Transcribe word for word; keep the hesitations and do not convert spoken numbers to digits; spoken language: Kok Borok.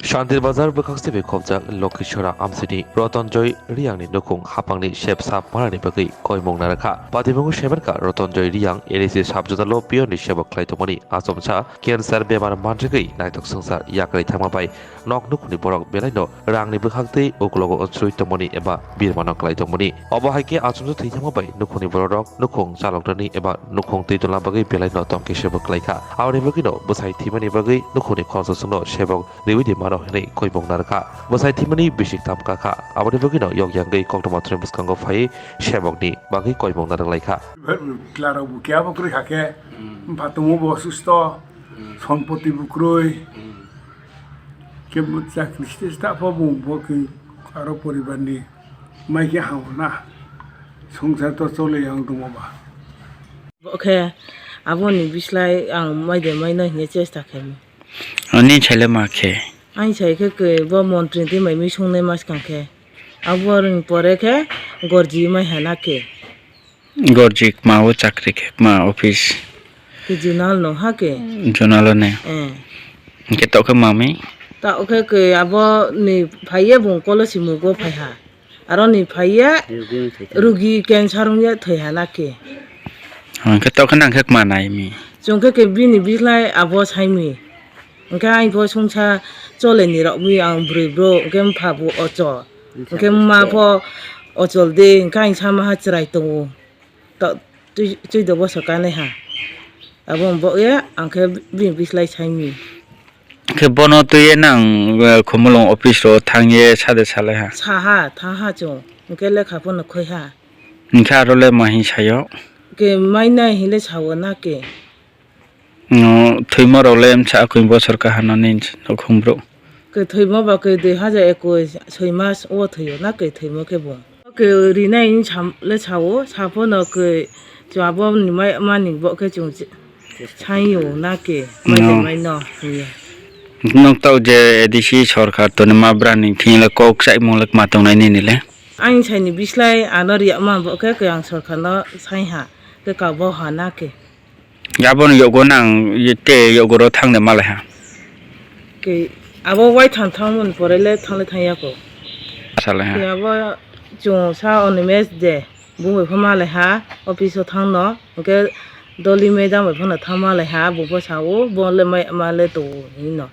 Shantir Bazar bwkhak se bai khopjak Lokhisora amsini Rotonjoy Riyangni nukhung haphangni sep sap manani bagwi koimung narwkha. Patimungo semenkha Rotonjoy Riyang A D C sub zonal o piyonni sebo khlai tongmani achomsa cancer bemar manjagwi naithok swngchar yakarwi thangma bai nok nukhungni borok belaino rangni bwkhak tei uklogo unsuri tongmani eba birmano khlai tongmani. Obo hai khe achomsa thwi thangma bai nukhungni bororok nukhung chaloknani eba nukhung twi tongna bagwi belaino tongkhe sebo khlaikha. Aboni bagwino bwsai thwimani bagwi nukhungni khoroksa chwngno sebok riwi di mano hinwi koimung narwkha. Bwsai thwimani bisik tam kakha. Aboni bagwino yok yangwi koktwma thani bwskango phaiwi sebokni bagwi koimung narwk laikha. Chwlarok bo kebo kwrwi kha khe, hmm, bhatungbo bo osusto, hmm, sompoti bo kwrwi. Hmm. Khe chakri site site pho bo, bo khe aro poribar ni mai khe hamo na. Songsar to chole yang tongma ba. Bo khe aboni bislai ang mai de mai no hinwi chesta khaimani. Ani saile ma khe? Ani sai khe ke bo montri twi mai mi sungnai ma swkang khe. Abo rwng pore khe gorji mai hana khe. Gorji kma o chakri khe kma office? Ke zonal no ha ke. Zonal o ne? Eh. Hingke tok khe mami? Tok khe ke abo ni phaiye bung kolo si mugo phai ha. Aro ni phaiya rugi cancer wngya thwi ha na khe. Hwnkhe tokhe nang khe kma nai mi? Chwng khe, khe bini bislai abo sai mi. Hwnkhe ang pho songsa chole ni rok mi ang bwrwi bro, hwnkhe mpha bo ochol. Hwnkhe mma pho ochol de, hwnkhe ang sama ha chwrai tongo. To, twi, twi do boso kanai ha. Abo wng bo ye, ang khe bini bislai sai mi. Khe bono twi ye nang, eh, Khumulwng office ro thang ye sade salai ha? Sa ha, thang ha chwng. Hwnkhe lekha phano khoi ha. Hwnkhe aro le ma hin sayo? Ke mai nai hin le sao na ke. No, thwima rok le msa koi bosor kaha no ni nukhung bro? Ke thwima ba ke dui hajar ekush soi mas o thwiyo na ke thwima khe bo. Ke rinai wng sam le sao, saphano ke chwng abo ni mai mani bo khe chwng saio na ke mai de mai no hiye. Nwng tok je A D C sorkar toni ma brani thing le kok chaimung le ma tongnai nini le. Ang saini bislai ano riya ma bo khe ke ang sorkar no sai ha, ke ka bo ha na ke. Aboni yogo nang tei yogoro thangde malai ha. Ke abo wai thang thangmani pore le thangle thangya ko. Salai ha. Ke abo chwng sa oni mes de bung bai pha malai ha office o thangno, hwnkhe doli madam bai phano thang malai ha, bung pha sao bo le mai ma le to hino.